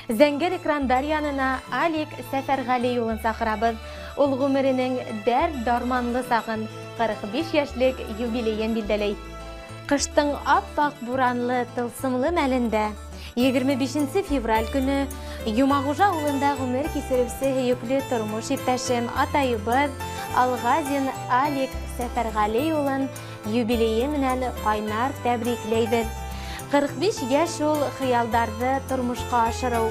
Зәңгәр экрандар янына Алик Сәфәрғәли улын саҡырабыҙ. Ул ғүмеренең дәрт-дарманлы сағын 45 йәшлек юбилейын билдәләй. Ҡыштың ап-аҡ буранлы тылсымлы мәлендә 25 февраль көнө Йомағужа ауылында ғүмер кисереүсе һөйөклө тормош иптәшем, атайыбыҙ Алғазин Алик Сәфәрғәли улын юбилейы менән ҡайнар тәбрикләйбеҙ. 45 йәш ул хыялдарҙы тормошҡа ашырыу,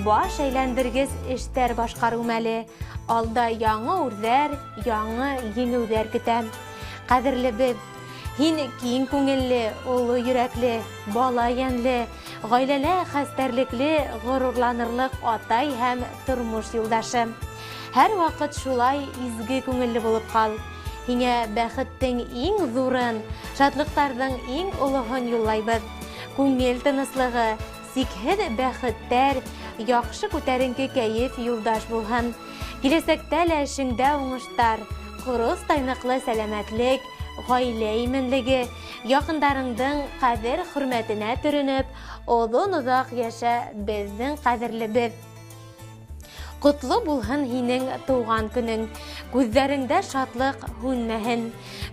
баш әйләндергес эштәр башҡарыу мәле, алда яңы үрҙәр, яңы еңеүҙәр көтә. Ҡәҙерлебеҙ, һин киң күңелле, оло йөрәкле, бала йәнле, ғаиләлә хәстәрлекле, ғорурланырлыҡ атай һәм тормош юлдашы. Һәр ваҡыт шулай изге күңелле булып ҡал. Һиңә бәхеттең иң ҙурын, шатлыҡтарҙың иң олоһон юллайбыҙ. Күңел тыныслығы, сикһеҙ бәхеттәр, яҡшы күтәренке кәйеф юлдаш булһын. Киләсәктә лә эшеңдә уңыштар, ҡорос тайныҡлы сәләмәтлек, ғаилә именлеге, яҡындарыңдың ҡәҙер хөрмәтенә төрөнөп, оҙон-оҙаҡ йәшә беҙҙең ҡәҙерлебеҙ. Ҡотло булһын һинең тыуған көнөң, күҙҙәреңдә шатлыҡ һүнмәһен.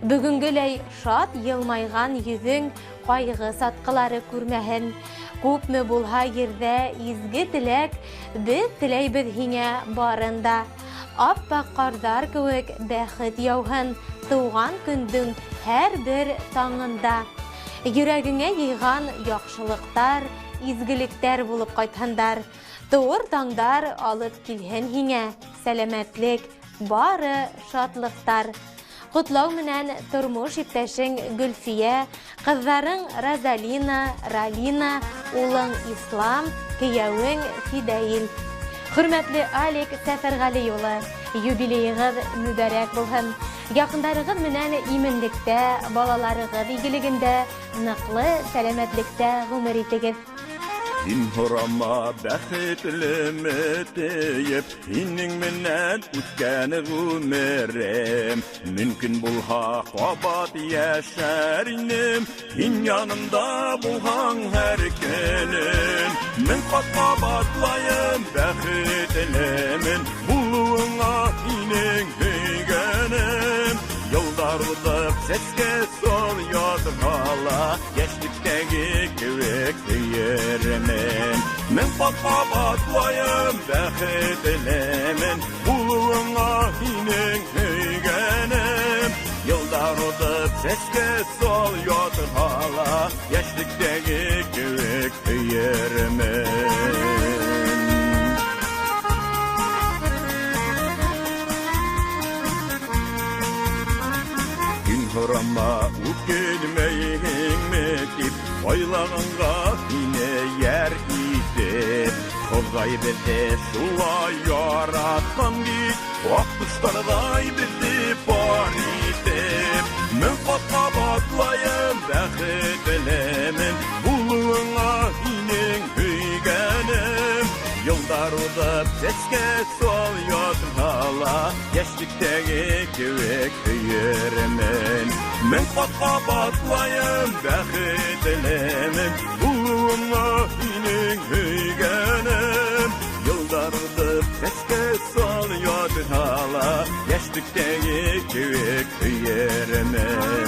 Бөгөнгөләй шат йылмайған йөҙөң ҡайғы сатҡылары күрмәһен. Күпме булһа ерҙә изге теләк, беҙ теләйбеҙ һиңә барын да. Ап-аҡ ҡарҙар кеүек бәхет яуһын тыуған көндөң һәр бер таңында. Йөрәгеңә йыйған яҡшылыҡтар, изгелектәр булып ҡайтһындар. Тыуыр таңдар алып килһен һиңә сәләмәтлек, бары шатлыҡтар. Ҡотлау менән тормош иптәшең Гөлфиә, ҡыҙҙарың Розалина, Ралина, улың Ислам, кейәүең Фидаил. Хөрмәтле Алик Сәфәрғәли улы, юбилейығыҙ мөбәрәк булһын. Яҡындарығыҙ менән именлектә, балаларығыҙ игелегендә, ныҡлы сәләмәтлектә ғүмер итегеҙ. Һин һорама бәхетлеме тиеп, һинең менән үткән ғүмерем. Мөмкин булһа ҡабат йәшәр инем, һин янымда булһаң һәр көнөм. Мең ҡат ҡабатлайым бәхетлемен, булыуыңа һинең һөйгәнем. Йылдар уҙып сәскә сал ятһа ла, йәшлектәге кеүек һөйөрмөн. Мең ҡат ҡабатлайым бәхетлемен, булыуыңа һинең һөйгәнем. Йылдар уҙып сәскә сал ятһа ла, йәшлектәге кеүек һөйөрмөн. Һорама үкенмәйһеңме тип, уйлағанға һине йәр итеп. Хоҙай беҙҙе шулай яратҡан бит, аҡ ҡоштарҙай беҙҙе пар итеп. Мең ҡат ҡабатлайым бәхетлемен, булыуыңа һинең һөйгәнем. Йылдар уҙып сәскә сал ятһа ла, йәшлектәге кеүек һөйөрмөн. Мең ҡат ҡабатлайым бәхетлемен, булыуыңа һинең һөйгәнем. Йылдар уҙып сәскә сал ятһа ла, йәшлектәге кеүек һөйөрмөн.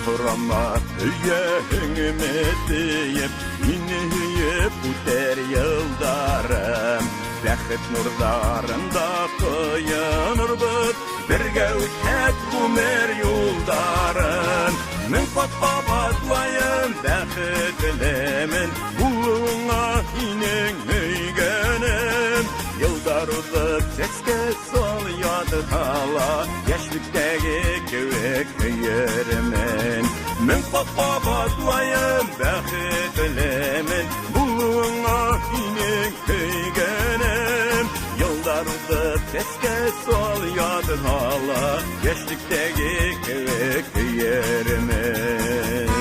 Һорама һөйәһеңме тиеп, һине һөйөп үтер йылдарым. Бәхет нурҙарында ҡойонорбоҙ, бергә үтһәк ғүмер юлдарын. Мең ҡат ҡабатлайым бәхетлемен, булыуыңа һинең һөйгәнем. Йылдар уҙып сәскә сал ятһа ла, йәшлектәге кеүек һөйөрмөн. Мең ҡат ҡабатлайым бәхетлемен, булыуыңа һинең һөйгәнем. Йылдар уҙып сәскә сал ятһа ла, йәшлектәге кеүек һөйөрмөн.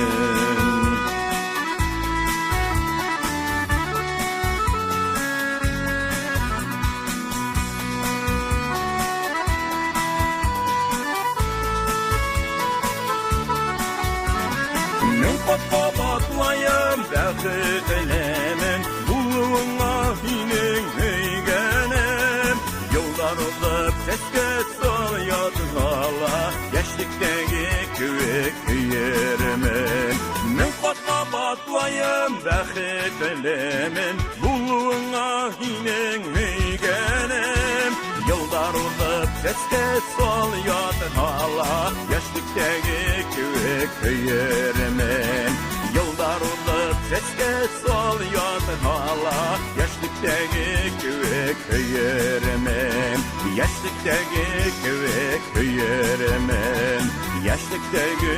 Бәхетлемен булыуыңа һинең һөйгәнем. Йылдар уҙып сәскә сал ятһа ла, йәшлектәге кеүек һөйөрмөн. Мең ҡат ҡабатлайым, бәхетлемен булыуыңа һинең һөйгәнем. Йылдар уҙып сәскә сал ятһа ла, йәшлектәге кеүек һөйөрмөн. Йылдар уҙып сәскә сал ятһа ла, йәшлектәге кеүек һөйөрмөн. Йәшлектәге кеүек һөйөрмөн. Йәшлектәге